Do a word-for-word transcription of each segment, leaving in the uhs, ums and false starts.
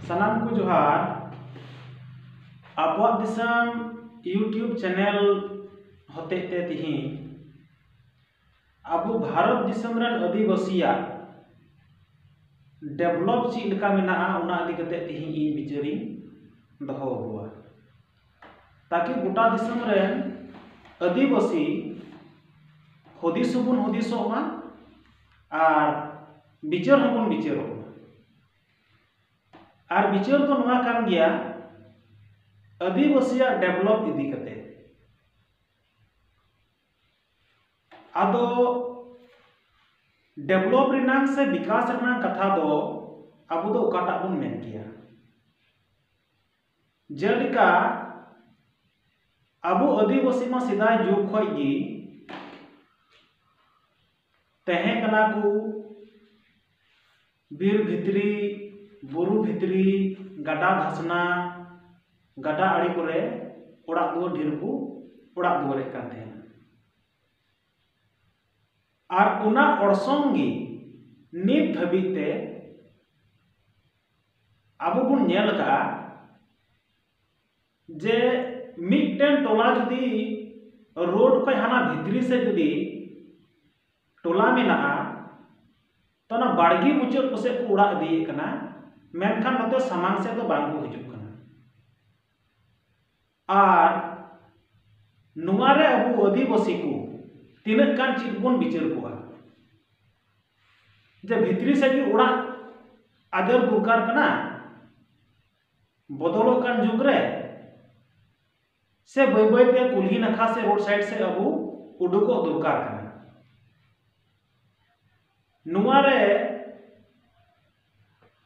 ᱥᱟᱱᱟᱢ ᱠᱚ ᱡᱚᱦᱟᱨ᱾ ᱟᱵᱚᱣᱟᱜ ᱫᱤᱥᱚᱢ YouTube channel ᱦᱚᱛᱮᱡ ᱛᱮ ᱛᱤᱦᱤᱧ ᱟᱵᱚ ᱵᱷᱟᱨᱚᱛ ᱫᱤᱥᱚᱢ ᱨᱮᱱ ᱟᱹᱫᱤᱵᱟᱹᱥᱤᱭᱟᱜ develop ᱪᱮᱫ ᱞᱮᱠᱟ ᱢᱮᱱᱟᱜᱼᱟ, ᱚᱱᱟ ᱤᱫᱤ ᱠᱟᱛᱮ ᱛᱤᱦᱤᱧ ᱤᱧ ᱵᱤᱪᱟᱹᱨᱤᱧ ᱫᱚᱦᱚ ᱟᱹᱜᱩᱣᱟ, ᱛᱟᱠᱤ ᱜᱚᱴᱟ ᱫᱤᱥᱚᱢ ᱨᱮᱱ ᱟᱹᱫᱤᱵᱟᱹᱥᱤ ᱦᱩᱫᱤᱥ ᱦᱚᱸᱵᱚᱱ ᱦᱩᱫᱤᱥᱚᱜ ᱢᱟ ᱟᱨ ᱵᱤᱪᱟᱹᱨ ᱦᱚᱸᱵᱚᱱ ᱵᱤᱪᱟᱹᱨᱚᱜ ᱢᱟ᱾ ᱟᱨ ᱵᱤᱪᱟᱹᱨ ᱫᱚ ᱱᱚᱣᱟ ᱠᱟᱱ ᱜᱮᱭᱟ, ᱟᱹᱫᱤᱵᱟᱹᱥᱤᱭᱟᱜ develop ᱤᱫᱤ ᱠᱟᱛᱮ᱾ ᱟᱫᱚ develop ᱨᱮᱱᱟᱝ ᱥᱮ ᱵᱤᱠᱟᱥ ᱨᱮᱱᱟᱝ ᱠᱟᱛᱷᱟ ᱫᱚ ᱟᱵᱚ ᱫᱚ ᱚᱠᱟᱴᱟᱜ ᱵᱚᱱ ᱢᱮᱱ ᱜᱮᱭᱟ? ᱡᱮᱞᱮᱠᱟ ᱟᱵᱚ ᱟᱹᱫᱤᱵᱟᱹᱥᱤ ᱢᱟ ᱥᱮᱫᱟᱭ ᱡᱩᱜᱽ ᱠᱷᱚᱡ ᱜᱮ ᱛᱟᱦᱮᱸ ᱠᱟᱱᱟ ᱠᱚ ᱵᱤᱨ ᱵᱷᱤᱛᱨᱤ, ᱵᱩᱨᱩ ᱵᱷᱤᱛᱨᱤ, ᱜᱟᱰᱟ ᱫᱷᱟᱥᱱᱟ, ᱜᱟᱰᱟ ᱟᱲᱮ ᱠᱚᱨᱮ ᱚᱲᱟᱜ ᱫᱩᱣᱟᱹᱨ ᱰᱷᱮᱨ ᱠᱚ ᱚᱲᱟᱜ ᱫᱩᱣᱟᱹᱨᱮᱫ ᱠᱟᱱ ᱛᱟᱦᱮᱱᱟ᱾ ᱟᱨ ᱚᱱᱟ ᱚᱲᱥᱚᱝ ᱜᱮ ᱱᱤᱛ ᱫᱷᱟᱹᱵᱤᱡ ᱛᱮ ᱟᱵᱚ ᱵᱚᱱ ᱧᱮᱞ ᱟᱠᱟᱫᱼᱟ ᱡᱮ ᱢᱤᱫᱴᱮᱱ ᱴᱚᱞᱟ ᱡᱩᱫᱤ road ᱠᱷᱚᱱ ᱦᱟᱱᱟ ᱵᱷᱤᱛᱨᱤ ᱥᱮᱫ ᱡᱩᱫᱤ ᱴᱚᱞᱟ ᱢᱮᱱᱟᱜᱼᱟ, ᱛᱚ ᱚᱱᱟ ᱵᱟᱲᱜᱮ ᱢᱩᱪᱟᱹᱫ ᱠᱚᱥᱮᱫ ᱠᱚ ᱚᱲᱟᱜ ᱤᱫᱤᱭᱮᱫ ᱠᱟᱱᱟ, ᱢᱮᱱᱠᱷᱟᱱ ᱱᱚᱛᱮ ᱥᱟᱢᱟᱝ ᱥᱮᱫ ᱫᱚ ᱵᱟᱝ ᱠᱚ ᱦᱤᱡᱩᱜ ᱠᱟᱱᱟ᱾ ᱟᱨ ᱱᱚᱣᱟ ᱨᱮ ᱟᱵᱚ ᱟᱹᱫᱤᱵᱟᱹᱥᱤ ᱠᱚ ᱛᱤᱱᱟᱹᱜ ᱜᱟᱱ ᱪᱮᱫ ᱵᱚᱱ ᱵᱤᱪᱟᱹᱨ ᱠᱚᱣᱟ? ᱡᱮ ᱵᱷᱤᱛᱨᱤ ᱥᱮᱫ ᱜᱮ ᱚᱲᱟᱜ ᱟᱫᱮᱨ ᱫᱚᱨᱠᱟᱨ ᱠᱟᱱᱟ ᱵᱚᱫᱚᱞᱚᱜ ᱠᱟᱱ ᱡᱩᱜᱽ ᱨᱮ, ᱥᱮ ᱵᱟᱹᱭ ᱵᱟᱹᱭ ᱛᱮ ᱠᱩᱞᱦᱤ ᱱᱟᱠᱷᱟ ᱥᱮ road side ᱥᱮᱫ ᱟᱵᱚ ᱩᱰᱩᱠᱚᱜ ᱫᱚᱨᱠᱟᱨ ᱠᱟᱱᱟ? ᱱᱚᱣᱟ ᱨᱮ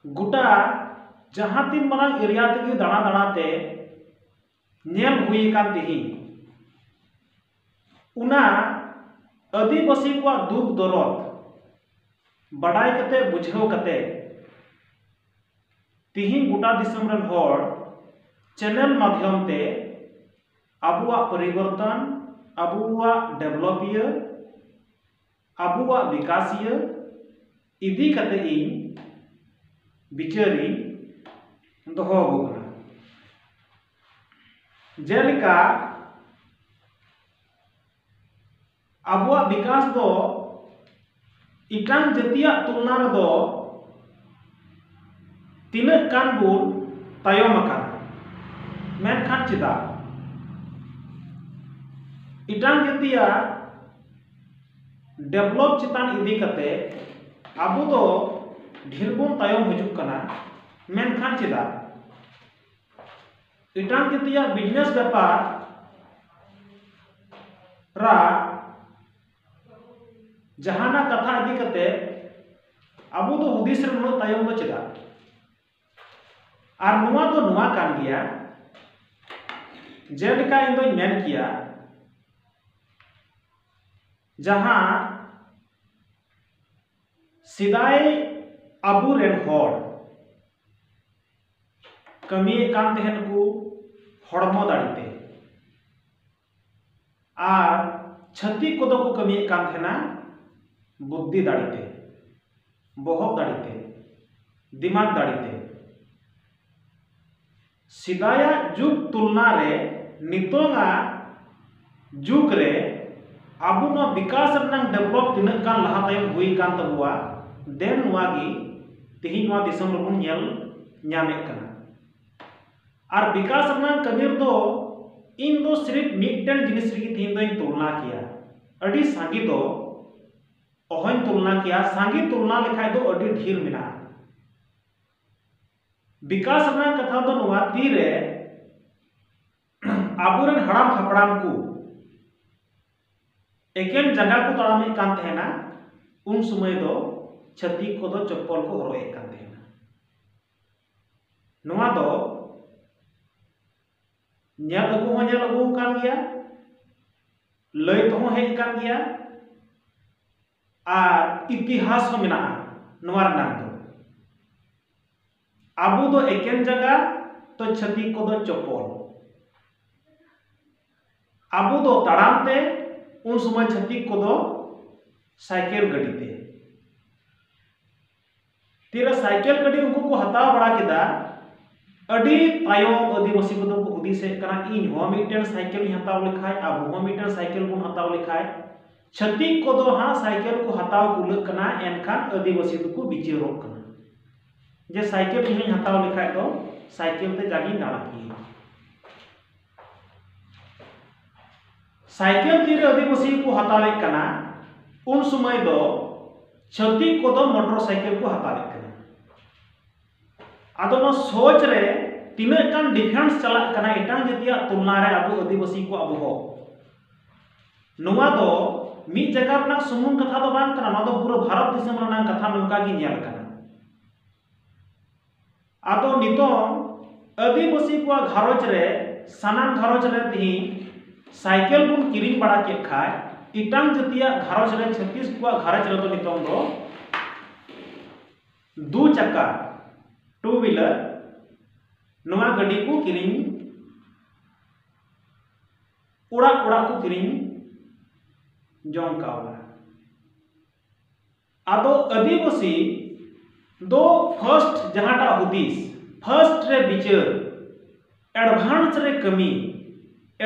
ᱜᱚᱴᱟ ᱡᱟᱦᱟᱸ ᱛᱤᱱ ᱢᱟᱨᱟᱝ area ᱛᱮᱜᱮ ᱫᱟᱬᱟ ᱫᱟᱬᱟ ᱛᱮ ᱧᱮᱞ ᱦᱩᱭ ᱟᱠᱟᱱ ᱛᱤᱦᱤᱧ, ᱚᱱᱟ ᱟᱹᱫᱤᱵᱟᱹᱥᱤ ᱠᱚᱣᱟᱜ ᱫᱩᱠ ᱫᱚᱨᱚᱫ ᱵᱟᱰᱟᱭ ᱠᱟᱛᱮ, ᱵᱩᱡᱷᱟᱹᱣ ᱠᱟᱛᱮ, ᱛᱤᱦᱤᱧ ᱜᱚᱴᱟ ᱫᱤᱥᱚᱢ ᱨᱮᱱ ᱦᱚᱲ channel ᱢᱟᱫᱽᱫᱷᱚᱢ ᱛᱮ ᱟᱵᱚᱣᱟᱜ ᱯᱚᱨᱤᱵᱚᱨᱛᱚᱱ, ᱟᱵᱚᱣᱟᱜ develop ᱤᱭᱟᱹ, ᱟᱵᱚᱣᱟᱜ ᱵᱤᱠᱟᱥ ᱤᱭᱟᱹ ᱤᱫᱤ ᱠᱟᱛᱮ ᱤᱧ ᱵᱤᱪᱟᱹᱨᱤᱧ ᱫᱚᱦᱚ ᱟᱵᱚ ᱠᱟᱱᱟ᱾ ᱡᱮᱞᱮᱠᱟ ᱟᱵᱚᱣᱟᱜ ᱵᱤᱠᱟᱥ ᱫᱚ ᱮᱴᱟᱜ ᱡᱟᱹᱛᱤᱭᱟᱜ ᱛᱩᱞᱱᱟ ᱨᱮᱫᱚ ᱛᱤᱱᱟᱹᱜ ᱜᱟᱱ ᱵᱚᱱ ᱛᱟᱭᱚᱢ ᱟᱠᱟᱱᱟ, ᱢᱮᱱᱠᱷᱟᱱ ᱪᱮᱫᱟᱜ? ᱮᱴᱟᱜ ᱡᱟᱹᱛᱤᱭᱟᱜ ᱰᱮᱵᱷᱞᱚᱯ ᱪᱮᱛᱟᱱ ᱤᱫᱤ ᱠᱟᱛᱮ ᱟᱵᱚ ᱫᱚ ᱰᱷᱮᱨ ᱵᱚᱱ ᱛᱟᱭᱚᱢ ᱦᱤᱡᱩᱜ ᱠᱟᱱᱟ, ᱢᱮᱱᱠᱷᱟᱱ ᱪᱮᱫᱟᱜ? ᱮᱴᱟᱜ ᱡᱟᱹᱛᱤᱭᱟᱜ ᱵᱤᱡᱽᱱᱮᱥ ᱵᱮᱯᱟᱨ ᱨᱟ ᱡᱟᱦᱟᱱᱟᱜ ᱠᱟᱛᱷᱟ ᱤᱫᱤ ᱠᱟᱛᱮ ᱟᱵᱚ ᱫᱚ ᱦᱩᱫᱤᱥ ᱨᱮ ᱱᱩᱱᱟᱹᱜ ᱛᱟᱭᱚᱢ ᱫᱚ ᱪᱮᱫᱟᱜ? ᱟᱨ ᱱᱚᱣᱟ ᱫᱚ ᱱᱚᱣᱟ ᱠᱟᱱ ᱜᱮᱭᱟ, ᱡᱮᱞᱮᱠᱟ ᱤᱧ ᱫᱚᱧ ᱢᱮᱱ ᱠᱮᱭᱟ, ᱡᱟᱦᱟᱸ ᱥᱮᱫᱟᱭ ᱟᱵᱚᱨᱮᱱ ᱦᱚᱲ ᱠᱟᱹᱢᱤᱭᱮᱫ ᱠᱟᱱ ᱛᱟᱦᱮᱱ ᱠᱚ ᱦᱚᱲᱢᱚ ᱫᱟᱲᱮᱛᱮ, ᱟᱨ ᱪᱷᱟᱹᱛᱤᱠ ᱠᱚᱫᱚ ᱠᱚ ᱠᱟᱹᱢᱤᱭᱮᱫ ᱠᱟᱱ ᱛᱟᱦᱮᱱᱟ ᱵᱩᱫᱽᱫᱷᱤ ᱫᱟᱲᱮᱛᱮ, ᱵᱚᱦᱚᱜ ᱫᱟᱲᱮᱛᱮ, ᱫᱤᱢᱟᱜᱽ ᱫᱟᱲᱮᱛᱮ᱾ ᱥᱮᱫᱟᱭᱟᱜ ᱡᱩᱜᱽ ᱛᱩᱞᱱᱟ ᱨᱮ ᱱᱤᱛᱚᱝᱟᱜ ᱡᱩᱜᱽ ᱨᱮ ᱟᱵᱚ ᱱᱚᱣᱟ ᱵᱤᱠᱟᱥ ᱨᱮᱱᱟᱜ ᱰᱮᱵᱷᱞᱚᱯ ᱛᱤᱱᱟᱹᱜ ᱜᱟᱱ ᱞᱟᱦᱟ ᱛᱟᱭᱚᱢ ᱦᱩᱭ ᱟᱠᱟᱱ ᱛᱟᱵᱚᱣᱟ, ᱫᱮᱱ ᱱᱚᱣᱟ ᱜᱮ ᱛᱮᱦᱮᱧ ᱱᱚᱣᱟ ᱫᱤᱥᱚᱢ ᱨᱮᱵᱚᱱ ᱧᱮᱞ ᱧᱟᱢᱮᱫ ᱠᱟᱱᱟ᱾ ᱟᱨ ᱵᱤᱠᱟᱥ ᱨᱮᱱᱟᱜ ᱠᱟᱹᱢᱤ ᱨᱮᱫᱚ ᱤᱧ ᱫᱚ ᱥᱤᱨᱤᱯ ᱢᱤᱫᱴᱮᱱ ᱡᱤᱱᱤᱥ ᱨᱮᱜᱮ ᱛᱮᱦᱮᱧ ᱫᱚᱧ ᱛᱩᱞᱱᱟ ᱠᱮᱭᱟ, ᱟᱹᱰᱤ ᱥᱟᱸᱜᱮ ᱫᱚ ᱚᱦᱚᱧ ᱛᱩᱞᱱᱟ ᱠᱮᱭᱟ, ᱥᱟᱸᱜᱮ ᱛᱩᱞᱱᱟ ᱞᱮᱠᱷᱟᱡ ᱫᱚ ᱟᱹᱰᱤ ᱰᱷᱮᱨ ᱢᱮᱱᱟᱜᱼᱟ᱾ ᱵᱤᱠᱟᱥ ᱨᱮᱱᱟᱜ ᱠᱟᱛᱷᱟ ᱫᱚ ᱱᱚᱣᱟ, ᱛᱤᱨᱮ ᱟᱵᱚᱨᱮᱱ ᱦᱟᱲᱟᱢ ᱦᱟᱯᱲᱟᱢ ᱠᱚ ᱮᱠᱮᱱ ᱡᱟᱸᱜᱟ ᱠᱚ ᱛᱟᱲᱟᱢᱮᱫ ᱠᱟᱱ ᱛᱟᱦᱮᱱᱟ, ᱩᱱ ᱥᱚᱢᱚᱭ ᱫᱚ ᱪᱷᱟᱹᱛᱤᱠ ᱠᱚᱫᱚ ᱪᱚᱯᱯᱚᱞ ᱠᱚ ᱦᱚᱨᱚᱜ ᱮᱫ ᱠᱟᱱ ᱛᱟᱦᱮᱱᱟ᱾ ᱱᱚᱣᱟ ᱫᱚ ᱧᱮᱞ ᱟᱹᱜᱩ ᱦᱚᱸ ᱧᱮᱞ ᱟᱹᱜᱩ ᱟᱠᱟᱱ ᱜᱮᱭᱟ, ᱞᱟᱹᱭ ᱛᱮᱦᱚᱸ ᱦᱮᱡ ᱟᱠᱟᱱ ᱜᱮᱭᱟ, ᱟᱨ ᱤᱛᱤᱦᱟᱥ ᱦᱚᱸ ᱢᱮᱱᱟᱜᱼᱟ ᱱᱚᱣᱟ ᱨᱮᱱᱟᱜ ᱫᱚ᱾ ᱟᱵᱚ ᱫᱚ ᱮᱠᱮᱱ ᱡᱟᱸᱜᱟ, ᱛᱚ ᱪᱷᱟᱹᱛᱤᱠ ᱠᱚᱫᱚ ᱪᱚᱯᱚᱞ᱾ ᱟᱵᱚ ᱫᱚ ᱛᱟᱲᱟᱢ ᱛᱮ, ᱩᱱ ᱥᱚᱢᱚᱭ ᱪᱷᱟᱹᱛᱤᱠ ᱠᱚᱫᱚ ᱥᱟᱭᱠᱮᱞ ᱜᱟᱹᱰᱤ ᱛᱮ᱾ ᱛᱤᱨᱮ ᱥᱟᱭᱠᱮᱞ ᱜᱟᱹᱰᱤ ᱩᱱᱠᱩ ᱠᱚ ᱦᱟᱛᱟᱣ ᱵᱟᱲᱟ ᱠᱮᱫᱟ, ᱟᱹᱰᱤ ᱛᱟᱭᱚᱢ ᱟᱹᱫᱤᱵᱟᱹᱥᱤ ᱠᱚᱫᱚ ᱠᱚ ᱦᱩᱫᱤᱥᱮᱫ ᱠᱟᱱᱟ, ᱤᱧ ᱦᱚᱸ ᱢᱤᱫᱴᱮᱱ ᱥᱟᱭᱠᱮᱞ ᱤᱧ ᱦᱟᱛᱟᱣ ᱞᱮᱠᱷᱟᱡ, ᱟᱵᱚ ᱦᱚᱸ ᱢᱤᱫᱴᱮᱱ ᱥᱟᱭᱠᱮᱞ ᱵᱚᱱ ᱦᱟᱛᱟᱣ ᱞᱮᱠᱷᱟᱡ᱾ ᱪᱷᱟᱹᱛᱤᱠ ᱠᱚᱫᱚ ᱦᱟᱸᱜ ᱥᱟᱭᱠᱮᱞ ᱠᱚ ᱦᱟᱛᱟᱣ ᱠᱩᱞᱟᱹᱜ ᱠᱟᱱᱟ, ᱮᱱᱠᱷᱟᱱ ᱟᱹᱫᱤᱵᱟᱹᱥᱤ ᱫᱚᱠᱚ ᱵᱤᱪᱟᱹᱨᱚᱜ ᱠᱟᱱᱟ ᱡᱮ ᱥᱟᱭᱠᱮᱞ ᱤᱧ ᱦᱚᱸᱧ ᱦᱟᱛᱟᱣ ᱞᱮᱠᱷᱟᱡ ᱫᱚ ᱥᱟᱭᱠᱮᱞ ᱛᱮ ᱡᱟᱜᱤᱧ ᱫᱟᱬᱟ ᱠᱮᱭᱟ᱾ ᱥᱟᱭᱠᱮᱞ ᱛᱤᱨᱮ ᱟᱹᱫᱤᱵᱟᱹᱥᱤ ᱠᱚ ᱦᱟᱛᱟᱣᱮᱫ ᱠᱟᱱᱟ, ᱩᱱ ᱥᱚᱢᱚᱭ ᱫᱚ ᱪᱷᱟᱹᱛᱤᱠ ᱠᱚᱫᱚ ᱢᱚᱴᱚᱨ ᱥᱟᱭᱠᱮᱞ ᱠᱚ ᱦᱟᱛᱟᱣᱮᱫ ᱠᱟᱱᱟ᱾ ᱟᱫᱚ ᱱᱚᱣᱟ ᱥᱳᱪ ᱨᱮ ᱛᱤᱱᱟᱹᱜ ᱜᱟᱱ ᱰᱤᱯᱷᱟᱨᱮᱱᱥ ᱪᱟᱞᱟᱜ ᱠᱟᱱᱟ ᱮᱴᱟᱜ ᱡᱟᱹᱛᱤᱭᱟᱜ ᱛᱩᱞᱱᱟ ᱨᱮ ᱟᱵᱚ ᱟᱹᱫᱤᱵᱟᱹᱥᱤ ᱠᱚᱣᱟᱜ ᱵᱚᱦᱚᱜ᱾ ᱱᱚᱣᱟ ᱫᱚ ᱢᱤᱫ ᱡᱟᱭᱜᱟ ᱨᱮᱱᱟᱜ ᱥᱩᱢᱩᱝ ᱠᱟᱛᱷᱟ ᱫᱚ ᱵᱟᱝ ᱠᱟᱱᱟ, ᱱᱚᱣᱟ ᱫᱚ ᱯᱩᱨᱟᱹ ᱵᱷᱟᱨᱚᱛ ᱫᱤᱥᱚᱢ ᱨᱮᱱᱟᱜ ᱠᱟᱛᱷᱟ ᱱᱚᱝᱠᱟ ᱜᱮ ᱧᱮᱞ ᱠᱟᱱᱟ᱾ ᱟᱫᱚ ᱱᱤᱛᱚᱝ ᱟᱹᱫᱤᱵᱟᱹᱥᱤ ᱠᱚᱣᱟᱜ ᱜᱷᱟᱨᱚᱸᱡᱽ ᱨᱮ, ᱥᱟᱱᱟᱢ ᱜᱷᱟᱨᱚᱸᱡᱽ ᱨᱮ ᱛᱤᱦᱤᱧ ᱥᱟᱭᱠᱮᱞ ᱵᱚᱱ ᱠᱤᱨᱤᱧ ᱵᱟᱲᱟ ᱠᱮᱫ ᱠᱷᱟᱡ, ᱮᱴᱟᱜ ᱡᱟᱹᱛᱤᱭᱟᱜ ᱜᱷᱟᱨᱚᱸᱡᱽ ᱨᱮ, ᱪᱷᱟᱹᱛᱤᱥ ᱠᱚᱣᱟᱜ ᱜᱷᱟᱨᱚᱸᱡᱽ ᱨᱮᱫᱚ ᱱᱤᱛᱚᱝ ᱫᱚ ᱫᱩ ᱪᱟᱠᱟ, ᱴᱩ ᱦᱩᱭᱞᱟᱨ, ᱱᱚᱣᱟ ᱜᱟᱹᱰᱤ ᱠᱚ ᱠᱤᱨᱤᱧ, ᱚᱲᱟᱜ ᱚᱲᱟᱜ ᱠᱚ ᱠᱤᱨᱤᱧ ᱡᱚᱝ ᱠᱟᱣᱱᱟ᱾ ᱟᱫᱚ ᱟᱹᱫᱤᱵᱟᱹᱥᱤ ᱫᱚ ᱯᱷᱟᱨᱥᱴ ᱡᱟᱦᱟᱸᱴᱟᱜ ᱦᱩᱫᱤᱥ, ᱯᱷᱟᱨᱥᱴ ᱨᱮ ᱵᱤᱪᱟᱹᱨ, ᱮᱰᱵᱷᱟᱱᱥ ᱨᱮ ᱠᱟᱹᱢᱤ,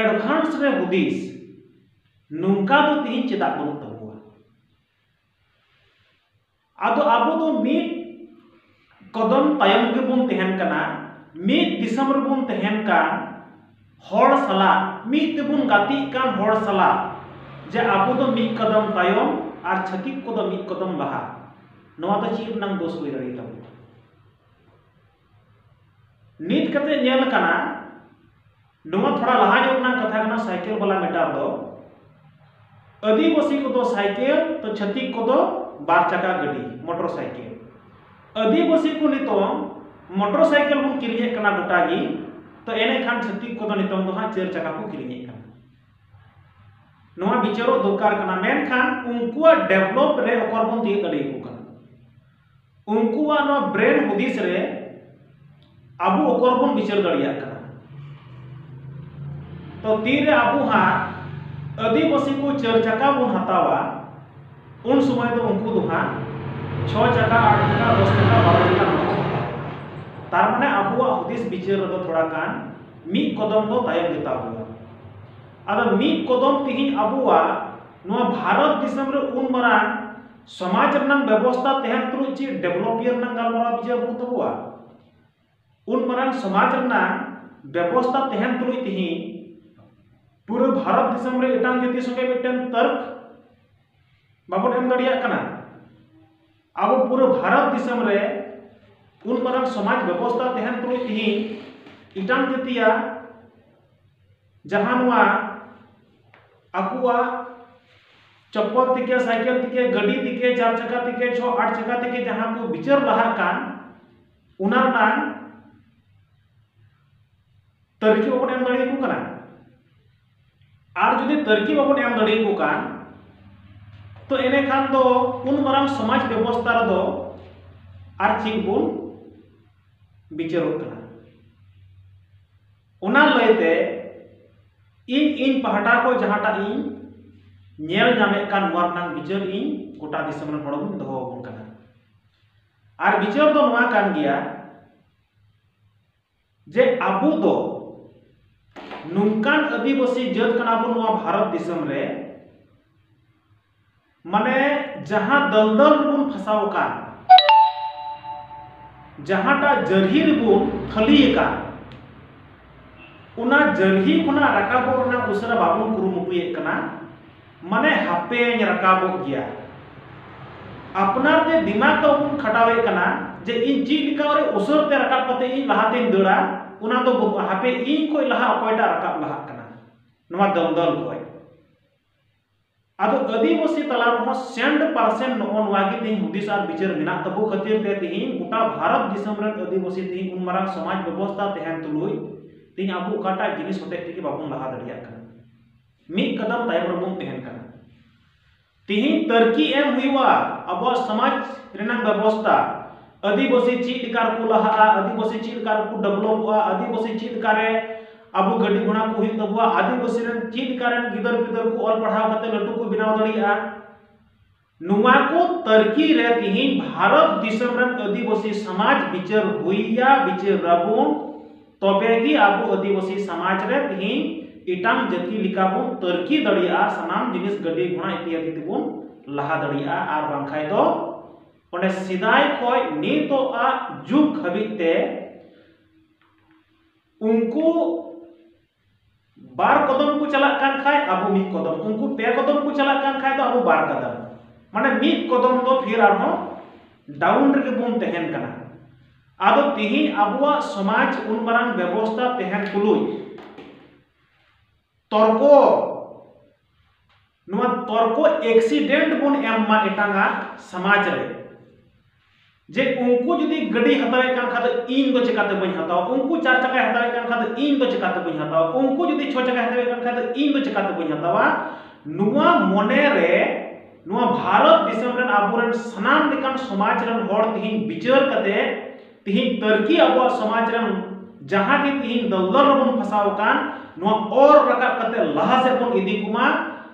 ᱮᱰᱵᱷᱟᱱᱥ ᱨᱮ ᱦᱩᱫᱤᱥ, ᱱᱚᱝᱠᱟ ᱫᱚ ᱛᱤᱦᱤᱧ ᱪᱮᱫᱟᱜ ᱵᱟᱹᱱᱩᱜ ᱛᱟᱵᱚᱣᱟ? ᱟᱫᱚ ᱟᱵᱚ ᱫᱚ ᱢᱤᱫ ᱠᱚᱫᱚᱢ ᱛᱟᱭᱚᱢ ᱜᱮᱵᱚᱱ ᱛᱟᱦᱮᱱ ᱠᱟᱱᱟ, ᱢᱤᱫ ᱫᱤᱥᱚᱢ ᱨᱮᱵᱚᱱ ᱛᱟᱦᱮᱱ ᱠᱟᱱ ᱦᱚᱲ ᱥᱟᱞᱟᱜ, ᱢᱤᱫ ᱛᱮᱵᱚᱱ ᱜᱟᱛᱮᱜ ᱠᱟᱱ ᱦᱚᱲ ᱥᱟᱞᱟᱜ, ᱡᱮ ᱟᱵᱚ ᱫᱚ ᱢᱤᱫ ᱠᱚᱫᱚᱢ ᱛᱟᱭᱚᱢ ᱟᱨ ᱪᱷᱟᱹᱛᱤᱠ ᱠᱚᱫᱚ ᱢᱤᱫ ᱠᱚᱫᱚᱢ ᱞᱟᱦᱟ, ᱱᱚᱣᱟ ᱫᱚ ᱪᱮᱫ ᱨᱮᱱᱟᱜ ᱫᱳᱥ ᱦᱩᱭ ᱫᱟᱲᱮᱭᱟᱛᱟᱵᱚᱱᱟ? ᱱᱤᱛ ᱠᱟᱛᱮ ᱧᱮᱞ ᱠᱟᱱᱟ, ᱱᱚᱣᱟ ᱛᱷᱚᱲᱟ ᱞᱟᱦᱟ ᱧᱚᱜ ᱨᱮᱱᱟᱜ ᱠᱟᱛᱷᱟ ᱠᱟᱱᱟ, ᱥᱟᱭᱠᱮᱞ ᱵᱟᱞᱟ ᱢᱮᱴᱟᱨ ᱫᱚ᱾ ᱟᱹᱫᱤᱵᱟᱹᱥᱤ ᱠᱚᱫᱚ ᱥᱟᱭᱠᱮᱞ, ᱛᱚ ᱪᱷᱟᱹᱛᱤᱠ ᱠᱚᱫᱚ ᱵᱟᱨ ᱪᱟᱠᱟ ᱜᱟᱹᱰᱤ, ᱢᱚᱴᱚᱨ ᱥᱟᱭᱠᱮᱞ᱾ ᱟᱹᱫᱤᱵᱟᱹᱥᱤ ᱠᱚ ᱱᱤᱛᱚᱝ ᱢᱚᱴᱚᱨ ᱥᱟᱭᱠᱮᱞ ᱵᱚᱱ ᱠᱤᱨᱤᱧᱮᱫ ᱠᱟᱱᱟ ᱜᱚᱴᱟ ᱜᱮ, ᱛᱚ ᱮᱱᱮᱠᱷᱟᱱ ᱪᱷᱟᱹᱛᱤᱠ ᱠᱚᱫᱚ ᱱᱤᱛᱚᱝ ᱫᱚ ᱦᱟᱸᱜ ᱪᱟᱹᱨ ᱪᱟᱠᱟ ᱠᱚ ᱠᱤᱨᱤᱧᱮᱫ ᱠᱟᱱᱟ᱾ ᱱᱚᱣᱟ ᱵᱤᱪᱟᱹᱨᱚᱜ ᱫᱚᱨᱠᱟᱨ ᱠᱟᱱᱟ, ᱢᱮᱱᱠᱷᱟᱱ ᱩᱱᱠᱩᱣᱟᱜ ᱰᱮᱵᱷᱞᱚᱯ ᱨᱮ ᱚᱠᱚᱨ ᱵᱚᱱ ᱛᱤᱭᱳᱜ ᱫᱟᱲᱮᱭᱟᱠᱚ ᱠᱟᱱᱟ? ᱩᱱᱠᱩᱣᱟᱜ ᱱᱚᱣᱟ ᱵᱨᱮᱱ ᱦᱩᱫᱤᱥ ᱨᱮ ᱟᱵᱚ ᱚᱠᱚᱨ ᱵᱚᱱ ᱵᱤᱪᱟᱹᱨ ᱫᱟᱲᱮᱭᱟᱜ ᱠᱟᱱᱟ? ᱛᱚ ᱛᱤᱨᱮ ᱟᱵᱚ ᱦᱟᱸᱜ ᱟᱹᱫᱤᱵᱟᱹᱥᱤ ᱠᱚ ᱪᱟᱹᱨ ᱪᱟᱠᱟ ᱵᱚᱱ ᱦᱟᱛᱟᱣᱟ, ᱩᱱ ᱥᱚᱢᱚᱭ ᱫᱚ ᱩᱱᱠᱩ ᱫᱚ ᱦᱟᱸᱜ ᱪᱷᱚ ᱪᱟᱠᱟ, ᱟᱴ ᱪᱟᱠᱟ, ᱫᱚᱥ ᱪᱟᱠᱟ, ᱵᱟᱨᱚ ᱪᱟᱠᱟ ᱱᱚᱣᱟ ᱠᱚ ᱦᱟᱛᱟᱣᱟ᱾ ᱛᱟᱨ ᱢᱟᱱᱮ ᱟᱵᱚᱣᱟᱜ ᱦᱩᱫᱤᱥ ᱵᱤᱪᱟᱹᱨ ᱨᱮᱫᱚ ᱛᱷᱚᱲᱟ ᱜᱟᱱ ᱢᱤᱫ ᱠᱚᱫᱚᱢ ᱫᱚ ᱛᱟᱭᱚᱢ ᱜᱮᱛᱟ ᱵᱚᱱᱟ᱾ ᱟᱫᱚ ᱢᱤᱫ ᱠᱚᱫᱚᱢ ᱛᱮᱦᱮᱧ ᱟᱵᱚᱣᱟᱜ ᱱᱚᱣᱟ ᱵᱷᱟᱨᱚᱛ ᱫᱤᱥᱚᱢ ᱨᱮ ᱩᱱ ᱢᱟᱨᱟᱝ ᱥᱚᱢᱟᱡᱽ ᱨᱮᱱᱟᱜ ᱵᱮᱵᱚᱥᱛᱟ ᱛᱟᱦᱮᱱ ᱛᱩᱞᱩᱡ ᱪᱮᱫ develop ᱨᱮᱱᱟᱜ ᱜᱟᱞᱢᱟᱨᱟᱣ ᱵᱤᱪᱟᱹᱨ ᱵᱟᱹᱱᱩᱜ ᱛᱟᱵᱚᱣᱟ? ᱩᱱ ᱢᱟᱨᱟᱝ ᱥᱚᱢᱟᱡᱽ ᱨᱮᱱᱟᱜ ᱵᱮᱵᱚᱥᱛᱟ ᱛᱟᱦᱮᱱ ᱛᱩᱞᱩᱡ ᱛᱮᱦᱮᱧ ᱯᱩᱨᱟᱹ ᱵᱷᱟᱨᱚᱛ ᱫᱤᱥᱚᱢ ᱨᱮ ᱮᱴᱟᱜ ᱡᱟᱹᱛᱤ ᱥᱚᱸᱜᱮ ᱢᱤᱫᱴᱮᱱ ᱛᱟᱨᱠ ᱵᱟᱵᱚᱱ ᱮᱢ ᱫᱟᱲᱮᱭᱟᱜ ᱠᱟᱱᱟ᱾ ᱟᱵᱚ ᱯᱩᱨᱟᱹ ᱵᱷᱟᱨᱚᱛ ᱫᱤᱥᱚᱢ ᱨᱮ ᱩᱱ ᱢᱟᱨᱟᱝ ᱥᱚᱢᱟᱡᱽ ᱵᱮᱵᱚᱥᱛᱟ ᱛᱟᱦᱮᱱ ᱛᱩᱞᱩᱡ ᱛᱮᱦᱮᱧ ᱮᱴᱟᱜ ᱡᱟᱹᱛᱤᱭᱟᱜ ᱡᱟᱦᱟᱸ ᱱᱚᱣᱟ ᱟᱠᱚᱣᱟᱜ ᱪᱚᱯᱯᱚᱞ ᱛᱮᱜᱮ, ᱥᱟᱭᱠᱮᱞ ᱛᱮᱜᱮ, ᱜᱟᱹᱰᱤ ᱛᱮᱜᱮ, ᱪᱟᱨ ᱪᱟᱠᱟ ᱛᱮᱜᱮ, ᱪᱷᱚ ᱟᱴ ᱪᱟᱠᱟ ᱛᱮᱜᱮ ᱡᱟᱦᱟᱸ ᱠᱚ ᱵᱤᱪᱟᱹᱨ ᱞᱟᱦᱟᱜ ᱠᱟᱱ, ᱚᱱᱟ ᱨᱮᱱᱟᱜ ᱛᱟᱹᱨᱠᱤ ᱵᱟᱵᱚᱱ ᱮᱢ ᱫᱟᱲᱮᱭᱟᱠᱚ ᱠᱟᱱᱟ᱾ ᱟᱨ ᱡᱩᱫᱤ ᱛᱟᱹᱨᱠᱤ ᱵᱟᱵᱚᱱ ᱮᱢ ᱫᱟᱲᱮᱭᱟᱠᱚ ᱠᱟᱱ, ᱛᱚ ᱮᱱᱮᱠᱷᱟᱱ ᱫᱚ ᱩᱱ ᱢᱟᱨᱟᱝ ᱥᱚᱢᱟᱡᱽ ᱵᱮᱵᱚᱥᱛᱟ ᱨᱮᱫᱚ ᱟᱨ ᱪᱮᱫ ᱵᱚᱱ ᱵᱤᱪᱟᱹᱨᱚᱜ ᱠᱟᱱᱟ? ᱚᱱᱟ ᱞᱟᱹᱭᱛᱮ ᱤᱧ, ᱤᱧ ᱯᱟᱦᱴᱟ ᱠᱷᱚᱱ ᱡᱟᱦᱟᱸᱴᱟᱜ ᱤᱧ ᱧᱮᱞ ᱧᱟᱢᱮᱫ ᱠᱟᱱ, ᱱᱚᱣᱟ ᱨᱮᱱᱟᱜ ᱵᱤᱪᱟᱹᱨ ᱤᱧ ᱜᱚᱴᱟ ᱫᱤᱥᱚᱢ ᱨᱮᱱ ᱦᱚᱲ ᱵᱚᱱ ᱫᱚᱦᱚ ᱟᱵᱚᱱ ᱠᱟᱱᱟ᱾ ᱟᱨ ᱵᱤᱪᱟᱹᱨ ᱫᱚ ᱱᱚᱣᱟ ᱠᱟᱱ ᱜᱮᱭᱟ ᱡᱮ ᱟᱵᱚ ᱫᱚ ᱱᱚᱝᱠᱟᱱ ᱟᱹᱫᱤᱵᱟᱹᱥᱤ ᱡᱟᱹᱛ ᱠᱟᱱᱟ ᱵᱚᱱ ᱱᱚᱣᱟ ᱵᱷᱟᱨᱚᱛ ᱫᱤᱥᱚᱢ ᱨᱮ, ᱢᱟᱱᱮ ᱡᱟᱦᱟᱸ ᱫᱚᱞᱫᱚᱞ ᱨᱮᱵᱚᱱ ᱯᱷᱟᱥᱟᱣ ᱟᱠᱟᱱ, ᱡᱟᱦᱟᱸᱴᱟᱜ ᱡᱟᱹᱨᱦᱤ ᱨᱮᱵᱚᱱ ᱛᱷᱟᱹᱞᱤ ᱟᱠᱟᱱ, ᱚᱱᱟ ᱡᱟᱹᱨᱦᱤ ᱠᱷᱚᱱᱟᱜ ᱨᱟᱠᱟᱵᱚᱜ ᱨᱮᱱᱟᱜ ᱩᱥᱟᱹᱨᱟ ᱵᱟᱵᱚᱱ ᱠᱩᱨᱩᱢᱩᱴᱩᱭᱮᱫ ᱠᱟᱱᱟ᱾ ᱢᱟᱱᱮ ᱦᱟᱯᱮᱧ ᱨᱟᱠᱟᱵᱚᱜ ᱜᱮᱭᱟ, ᱟᱯᱱᱟᱨ ᱛᱮ ᱫᱤᱢᱟᱜᱽ ᱫᱚ ᱵᱚᱱ ᱠᱷᱟᱴᱟᱣᱮᱫ ᱠᱟᱱᱟ ᱡᱮ ᱤᱧ ᱪᱮᱫ ᱞᱮᱠᱟ ᱨᱮ ᱩᱥᱟᱹᱨ ᱛᱮ ᱨᱟᱠᱟᱵ ᱠᱟᱛᱮ ᱤᱧ ᱞᱟᱦᱟᱛᱮᱧ ᱫᱟᱹᱲᱟ, ᱚᱱᱟ ᱫᱚ ᱵᱟᱹᱱᱩᱜᱼᱟ᱾ ᱦᱟᱯᱮ ᱤᱧ ᱠᱷᱚᱱ ᱞᱟᱦᱟ ᱚᱠᱚᱭᱴᱟᱜ ᱨᱟᱠᱟᱵ ᱞᱟᱦᱟᱜ ᱠᱟᱱᱟ, ᱱᱚᱣᱟ ᱫᱚᱞᱫᱚᱞ ᱠᱷᱚᱱ᱾ ᱟᱫᱚ ᱟᱹᱫᱤᱵᱟᱹᱥᱤ ᱛᱟᱞᱟ ᱨᱮᱦᱚᱸ ᱥᱮᱱᱴ ᱯᱟᱨᱥᱮᱱᱴ ᱱᱚᱜᱼᱚ ᱱᱚᱣᱟ ᱜᱮ ᱛᱮᱦᱮᱧ ᱦᱩᱫᱤᱥ ᱟᱨ ᱵᱤᱪᱟᱹᱨ ᱢᱮᱱᱟᱜ ᱛᱟᱵᱚ ᱠᱷᱟᱹᱛᱤᱨ ᱛᱮ ᱛᱮᱦᱮᱧ ᱜᱚᱴᱟ ᱵᱷᱟᱨᱚᱛ ᱫᱤᱥᱚᱢ ᱨᱮᱱ ᱟᱹᱫᱤᱵᱟᱹᱥᱤ ᱛᱮᱦᱮᱧ ᱩᱱ ᱢᱟᱨᱟᱝ ᱥᱚᱢᱟᱡᱽ ᱵᱮᱵᱚᱥᱛᱟ ᱛᱟᱦᱮᱱ ᱛᱩᱞᱩᱡ ᱛᱮᱦᱮᱧ ᱟᱵᱚ ᱚᱠᱟᱴᱟᱜ ᱡᱤᱱᱤᱥ ᱦᱚᱛᱮᱡ ᱛᱮᱜᱮ ᱵᱟᱵᱚᱱ ᱞᱟᱦᱟ ᱫᱟᱲᱮᱭᱟᱜ ᱠᱟᱱᱟ, ᱢᱤᱫ ᱠᱟᱫᱟᱢ ᱛᱟᱭᱚᱢ ᱨᱮᱵᱚᱱ ᱛᱟᱦᱮᱱ ᱠᱟᱱᱟ᱾ ᱛᱮᱦᱮᱧ ᱛᱟᱹᱨᱠᱤ ᱮᱢ ᱦᱩᱭᱩᱜᱼᱟ ᱟᱵᱚᱣᱟᱜ ᱥᱚᱢᱟᱡᱽ ᱨᱮᱱᱟᱜ ᱵᱮᱵᱚᱥᱛᱟ, ᱟᱹᱫᱤᱵᱟᱹᱥᱤ ᱪᱮᱫ ᱞᱮᱠᱟ ᱨᱮᱠᱚ ᱞᱟᱦᱟᱜᱼᱟ, ᱟᱹᱫᱤᱵᱟᱹᱥᱤ ᱪᱮᱫ ᱞᱮᱠᱟ ᱨᱮᱠᱚ ᱰᱮᱵᱷᱞᱚᱯᱚᱜᱼᱟ, ᱟᱹᱫᱤᱵᱟᱹᱥᱤ ᱪᱮᱫ ᱞᱮᱠᱟ ᱨᱮ ᱟᱵᱚ ᱜᱟᱹᱰᱤ ᱜᱷᱚᱲᱟ ᱠᱚ ᱦᱩᱭᱩᱜ ᱛᱟᱵᱚᱣᱟ, ᱟᱹᱫᱤᱵᱟᱹᱥᱤ ᱨᱮᱱ ᱪᱮᱫ ᱞᱮᱠᱟ ᱨᱮᱱ ᱜᱤᱫᱟᱹᱨ ᱯᱤᱫᱟᱹᱨ ᱠᱚ ᱚᱞ ᱯᱟᱲᱦᱟᱣ ᱠᱟᱛᱮ ᱞᱟᱹᱴᱩ ᱠᱚ ᱵᱮᱱᱟᱣ ᱫᱟᱲᱮᱭᱟᱜᱼᱟ, ᱱᱚᱣᱟ ᱠᱚ ᱛᱟᱹᱨᱠᱤ ᱨᱮ ᱛᱤᱦᱤᱧ ᱵᱷᱟᱨᱚᱛ ᱫᱤᱥᱚᱢ ᱨᱮᱱ ᱟᱹᱫᱤᱵᱟᱹᱥᱤ ᱥᱚᱢᱟᱡᱽ ᱵᱤᱪᱟᱹᱨ ᱦᱩᱭᱟ, ᱵᱤᱪᱟᱹᱨ ᱟᱵᱚᱱ, ᱛᱚᱵᱮ ᱜᱮ ᱟᱵᱚ ᱟᱹᱫᱤᱵᱟᱹᱥᱤ ᱥᱚᱢᱟᱡᱽ ᱨᱮ ᱛᱤᱦᱤᱧ ᱮᱴᱟᱝ ᱡᱟᱹᱛᱤ ᱞᱮᱠᱟ ᱵᱚᱱ ᱛᱟᱹᱨᱠᱤ ᱫᱟᱲᱮᱭᱟᱜᱼᱟ, ᱥᱟᱱᱟᱢ ᱡᱤᱱᱤᱥ ᱜᱟᱹᱰᱤ ᱜᱷᱚᱲᱟ ᱤᱛᱭᱟᱫᱤ ᱛᱮᱵᱚᱱ ᱞᱟᱦᱟ ᱫᱟᱲᱮᱭᱟᱜᱼᱟ᱾ ᱟᱨ ᱵᱟᱝᱠᱷᱟᱡ ᱫᱚ ᱚᱸᱰᱮ ᱥᱮᱫᱟᱭ ᱠᱷᱚᱡ ᱱᱤᱛᱚᱜ ᱟᱜ ᱡᱩᱜᱽ ᱦᱟᱹᱵᱤᱡ ᱛᱮ ᱩᱱᱠᱩ ᱵᱟᱨ ᱠᱚᱫᱚᱢ ᱠᱚ ᱪᱟᱞᱟᱜ ᱠᱟᱱ ᱠᱷᱟᱡ ᱟᱵᱚ ᱢᱤᱫ ᱠᱚᱫᱚᱢ, ᱩᱱᱠᱩ ᱯᱮ ᱠᱚᱫᱚᱢ ᱠᱚ ᱪᱟᱞᱟᱜ ᱠᱟᱱ ᱠᱷᱟᱡ ᱫᱚ ᱟᱵᱚ ᱵᱟᱨ ᱠᱚᱫᱚᱢ, ᱢᱟᱱᱮ ᱢᱤᱫ ᱠᱚᱫᱚᱢ ᱫᱚ ᱯᱷᱤᱨ ᱟᱨᱦᱚᱸ ᱰᱟᱣᱩᱱ ᱨᱮᱜᱮ ᱵᱚᱱ ᱛᱟᱦᱮᱱ ᱠᱟᱱᱟ᱾ ᱟᱫᱚ ᱛᱤᱦᱤᱧ ᱟᱵᱚᱣᱟᱜ ᱥᱚᱢᱟᱡᱽ ᱩᱱ ᱢᱟᱨᱟᱝ ᱵᱮᱵᱚᱥᱛᱟ ᱛᱟᱦᱮᱱ ᱛᱩᱞᱩᱡ ᱛᱚᱨᱠᱚ, ᱱᱚᱣᱟ ᱛᱚᱨᱠᱚ ᱮᱠᱥᱤᱰᱮᱱᱴ ᱵᱚᱱ ᱮᱢ ᱢᱟ ᱮᱴᱟᱜᱟᱜ ᱥᱚᱢᱟᱡᱽ ᱨᱮ, ᱡᱮ ᱩᱱᱠᱩ ᱡᱩᱫᱤ ᱜᱟᱹᱰᱤ ᱦᱟᱛᱟᱣᱮᱫ ᱠᱟᱱ ᱠᱷᱟᱡ ᱫᱚ ᱤᱧ ᱫᱚ ᱪᱮᱠᱟᱛᱮ ᱵᱟᱹᱧ ᱦᱟᱛᱟᱣᱟ, ᱩᱱᱠᱩ ᱪᱟᱨ ᱪᱟᱠᱟᱭ ᱦᱟᱛᱟᱣᱮᱫ ᱠᱟᱱ ᱠᱷᱟᱡ ᱫᱚ ᱤᱧ ᱫᱚ ᱪᱮᱠᱟᱛᱮ ᱵᱟᱹᱧ ᱦᱟᱛᱟᱣᱟ, ᱩᱱᱠᱩ ᱡᱩᱫᱤ ᱪᱷᱚ ᱪᱟᱠᱟᱭ ᱦᱟᱛᱟᱣᱮᱫ ᱠᱟᱱ ᱠᱷᱟᱡ ᱫᱚ ᱤᱧ ᱫᱚ ᱪᱮᱠᱟᱛᱮ ᱵᱟᱹᱧ ᱦᱟᱛᱟᱣᱟ, ᱱᱚᱣᱟ ᱢᱚᱱᱮ ᱨᱮ, ᱱᱚᱣᱟ ᱵᱷᱟᱨᱚᱛ ᱫᱤᱥᱚᱢ ᱨᱮᱱ ᱟᱵᱚᱨᱮᱱ ᱥᱟᱱᱟᱢ ᱞᱮᱠᱟᱱ ᱥᱚᱢᱟᱡᱽ ᱨᱮᱱ ᱦᱚᱲ ᱛᱤᱦᱤᱧ ᱵᱤᱪᱟᱹᱨ ᱠᱟᱛᱮ ᱛᱤᱦᱤᱧ ᱛᱟᱹᱨᱠᱤ ᱟᱵᱚᱣᱟᱜ ᱥᱚᱢᱟᱡᱽ ᱨᱮᱱ ᱡᱟᱦᱟᱸ ᱜᱮ ᱛᱤᱦᱤᱧ ᱫᱚᱞᱫᱚᱞ ᱨᱮᱵᱚᱱ ᱯᱷᱟᱥᱟᱣ ᱟᱠᱟᱱ, ᱱᱚᱣᱟ ᱚᱨ ᱨᱟᱠᱟᱵ ᱠᱟᱛᱮ ᱞᱟᱦᱟ ᱥᱮᱫ ᱵᱚᱱ ᱤᱫᱤ ᱠᱚᱢᱟ᱾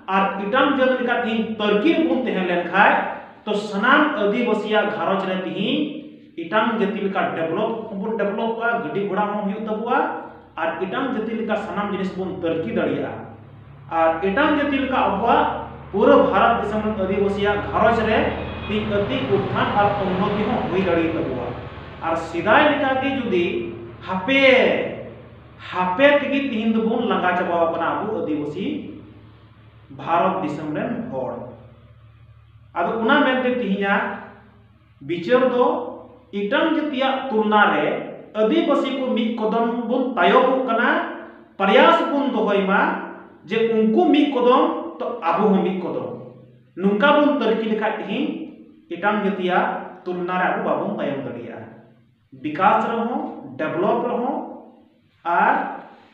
ᱟᱨ ᱮᱴᱟᱝ ᱡᱟᱹᱛ ᱞᱮᱠᱟ ᱛᱤᱦᱤᱧ ᱛᱟᱹᱨᱠᱤ ᱨᱮᱵᱚᱱ ᱛᱟᱦᱮᱸ ᱞᱮᱱ ᱠᱷᱟᱡ, ᱛᱚ ᱥᱟᱱᱟᱢ ᱟᱹᱫᱤᱵᱟᱹᱥᱤᱭᱟᱜ ᱜᱷᱟᱨᱚᱸᱡᱽ ᱨᱮ ᱛᱤᱦᱤᱧ ᱮᱴᱟᱝ ᱡᱟᱹᱛᱤ ᱞᱮᱠᱟ ᱰᱮᱵᱷᱞᱚᱯ ᱦᱚᱸᱵᱚᱱ ᱰᱮᱵᱷᱞᱚᱯᱚᱜᱼᱟ, ᱜᱟᱹᱰᱤ ᱜᱷᱚᱲᱟ ᱦᱚᱸ ᱦᱩᱭᱩᱜ ᱛᱟᱵᱚᱣᱟ, ᱟᱨ ᱮᱴᱟᱝ ᱡᱟᱹᱛᱤ ᱞᱮᱠᱟ ᱥᱟᱱᱟᱢ ᱡᱤᱱᱤᱥ ᱵᱚᱱ ᱛᱟᱹᱨᱠᱤ ᱫᱟᱲᱮᱭᱟᱜᱼᱟ᱾ ᱟᱨ ᱮᱴᱟᱝ ᱡᱟᱹᱛᱤ ᱞᱮᱠᱟ ᱟᱵᱚᱣᱟᱜ ᱯᱩᱨᱟᱹ ᱵᱷᱟᱨᱚᱛ ᱫᱤᱥᱚᱢ ᱨᱮᱱ ᱟᱹᱫᱤᱵᱟᱹᱥᱤᱭᱟᱜ ᱜᱷᱟᱨᱚᱸᱡᱽ ᱨᱮ ᱢᱤᱫ ᱟᱹᱛᱤ ᱩᱛᱛᱷᱟᱱ ᱟᱨ ᱩᱱᱱᱚᱛᱤ ᱦᱚᱸ ᱦᱩᱭ ᱫᱟᱲᱮ ᱛᱟᱵᱚᱣᱟ᱾ ᱟᱨ ᱥᱮᱫᱟᱭ ᱞᱮᱠᱟᱜᱮ ᱡᱩᱫᱤ ᱦᱟᱯᱮ, ᱦᱟᱯᱮ ᱛᱮᱜᱮ ᱛᱤᱦᱤᱧ ᱫᱚᱵᱚᱱ ᱞᱟᱸᱜᱟ ᱪᱟᱵᱟᱣ ᱠᱟᱱᱟ ᱟᱵᱚ ᱟᱹᱫᱤᱵᱟᱹᱥᱤ ᱵᱷᱟᱨᱚᱛ ᱫᱤᱥᱚᱢ ᱨᱮᱱ ᱦᱚᱲ᱾ ᱟᱫᱚ ᱚᱱᱟ ᱢᱮᱱᱛᱮ ᱛᱤᱦᱤᱧᱟᱜ ᱵᱤᱪᱟᱹᱨ ᱫᱚ ᱮᱴᱟᱝ ᱡᱟᱹᱛᱤᱭᱟᱜ ᱛᱩᱞᱱᱟ ᱨᱮ ᱟᱹᱫᱤᱵᱟᱹᱥᱤ ᱠᱚ ᱢᱤᱫ ᱠᱚᱫᱚᱢ ᱵᱚᱱ ᱛᱟᱭᱚᱢᱚᱜ ᱠᱟᱱᱟ᱾ ᱯᱨᱚᱭᱟᱥ ᱵᱚᱱ ᱫᱚᱦᱚᱭ ᱢᱟ ᱡᱮ ᱩᱱᱠᱩ ᱢᱤᱫ ᱠᱚᱫᱚᱢ ᱛᱚ ᱟᱵᱚ ᱦᱚᱸ ᱢᱤᱫ ᱠᱚᱫᱚᱢ᱾ ᱱᱚᱝᱠᱟ ᱵᱚᱱ ᱛᱟᱹᱨᱠᱤ ᱞᱮᱠᱷᱟᱡ ᱛᱤᱦᱤᱧ ᱮᱴᱟᱝ ᱡᱟᱹᱛᱤᱭᱟᱜ ᱛᱩᱞᱱᱟ ᱨᱮ ᱟᱵᱚ ᱵᱟᱵᱚᱱ ᱛᱟᱭᱚᱢ ᱫᱟᱲᱮᱭᱟᱜᱼᱟ᱾ ᱵᱤᱠᱟᱥ ᱨᱮᱦᱚᱸ, ᱰᱮᱵᱷᱞᱚᱯ ᱨᱮᱦᱚᱸ, ᱟᱨ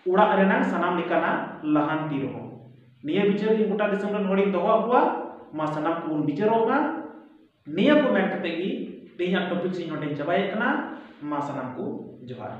ᱚᱲᱟᱜ ᱨᱮᱱᱟᱜ ᱥᱟᱱᱟᱢ ᱞᱮᱠᱟᱱᱟᱜ ᱞᱟᱦᱟᱱᱛᱤ ᱨᱮᱦᱚᱸ᱾ ᱱᱤᱭᱟᱹ ᱵᱤᱪᱟᱹᱨ ᱤᱧ ᱜᱚᱴᱟ ᱫᱤᱥᱚᱢ ᱨᱮᱱ ᱦᱚᱲᱤᱧ ᱫᱚᱦᱚ ᱟᱠᱚᱣᱟ, ᱢᱟ ᱥᱟᱱᱟᱢ ᱠᱚᱵᱚᱱ ᱵᱤᱪᱟᱹᱨᱚᱜ ᱢᱟ᱾ ᱱᱤᱭᱟᱹ ᱠᱚ ᱢᱮᱱ ᱠᱟᱛᱮ ᱜᱮ ᱛᱮᱦᱮᱧᱟᱜ ᱴᱚᱯᱤᱠ ᱤᱧ ᱱᱚᱰᱮᱧ ᱪᱟᱵᱟᱭᱮᱫ ᱠᱟᱱᱟ᱾ ᱢᱟ ᱥᱟᱱᱟᱢ ᱠᱚ ᱡᱚᱦᱟᱨ᱾